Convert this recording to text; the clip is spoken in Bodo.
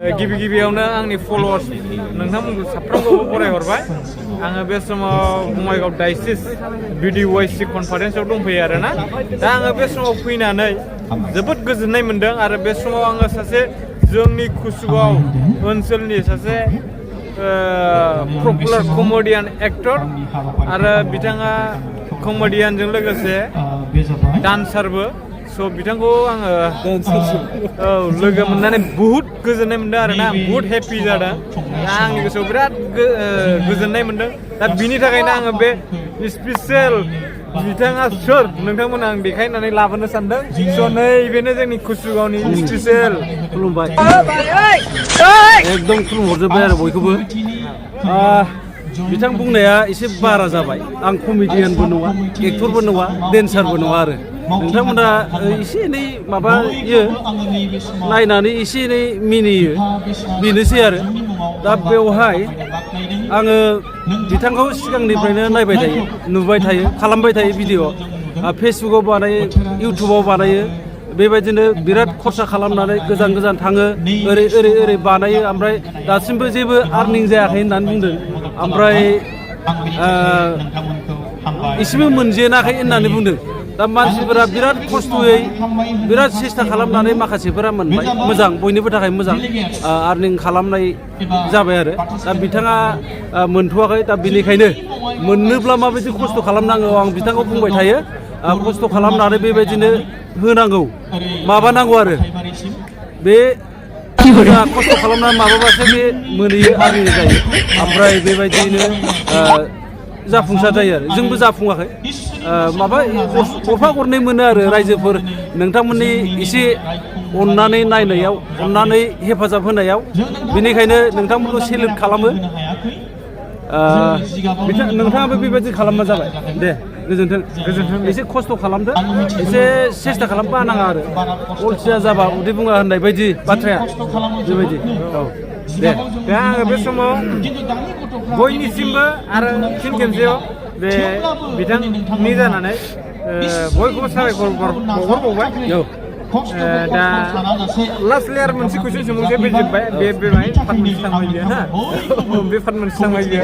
गिबि गिबियावनो आंनि फलोअर्स नोंथांमोनखौ साफ्रोमखौबो बरायहरबाय आङो बे समाव बङाइगाव डायसिस BDYC कनफारेन्सआव दंफैयो आरोना दा आङो बे समाव फैनानै जोबोद गोजोननाय मोनदों आरो बे समाव आङो सासे जोंनि कुसुगाव ओनसोलनि सासे पपुलार कमेडियान एक्टर आरो बिथाङा कमेडियानजों लोगोसे डान्सारबो स' बिथांखौ आङो लोगो मोननानै बुहुत गोजोननाय मोनदों आरोना बुहुत हेपि जादों दा आंनि गोसोआव बिराद गोजोननाय मोनदों दा बिनि थाखायनो आङो बे स्पेसियेल बिथाङा सोर नोंथांमोन आं देखायनानै लाबोनो सानदों स' नैबेनो जोंनि कुसुगावनि स्पेसियेल खुलुमबाय एकदम खुलुमहरजोब्बाय आरो बयखौबो बिथां बुंनाया एसे बारा जाबाय आं कमेडियानबो नङा एक्टरबो नङा डेन्सारबो नङा आरो नोंथांमोना एसे एनै माबायो नायनानै एसे एनै मिनियो बेनोसै आरो दा बेवहाय आङो बिथांखौ सिगांनिफ्रायनो नायबाय थायो नुबाय थायो खालामबाय थायो भिडिअ फेसबुकआव बानायो इउटुबाव बानायो बेबायदिनो बिराद खरसा खालामनानै गोजान गोजान थाङो ओरै बानायो ओमफ्राय दासिमबो जेबो आर्निं जायाखै होननानै बुंदों ओमफ्राय एसेबो मोनजेनाखै होननानै बुंदों दा मानसिफोरा बिराद खस्थ'यै बिराद सेस्था खालामनानै माखासेफोरा मोनबाय मोजां बयनिबो थाखाय मोजां आर्निं खालामनाय जाबाय आरो दा बिथाङा मोनथ'वाखै दा बेनिखायनो मोननोब्ला माबायदि खस्थ' खालामनांगौ आं बिथांखौ बुंबाय थायो खस्थ' खालामनानै बेबायदिनो होनांगौ माबानांगौ आरो बे खस्थ' खालामनानै माबाबासो बे मोनहैयो आर्निं जायो ओमफ्राय बेबायदिनो जाफुंसार जायो आरो जोंबो जाफुङाखै माबा गरफा गरनै मोनो आरो रायजोफोर नोंथांमोननि एसे अननानै नायनायाव अननानै हेफाजाब होनायाव बेनिखायनो नोंथांमोनखौ सेलुट खालामो नोंथाङाबो बेबायदि खालामबा जाबाय दे गोजोन्थों एसे खस्थ' खालामदो एसे सेस्था खालामबा नाङा आरो अलसिया जाबा उदै बुङा होननाय बायदि बाथ्राया बेबायदि औ दे दा आङो बे समाव बयनिसिमबो आरो फिन खेबसेयाव बे बिथांनि जानानै बयखौबो साबायखर बावहरबावबाय दा लास्ट लेयार मोनसे कुइसन सोंबावसै बे जोब्बाय बे पार्ट मोनसे थांबाय बियो हा बे पार्ट मोनसे थांबाय बियो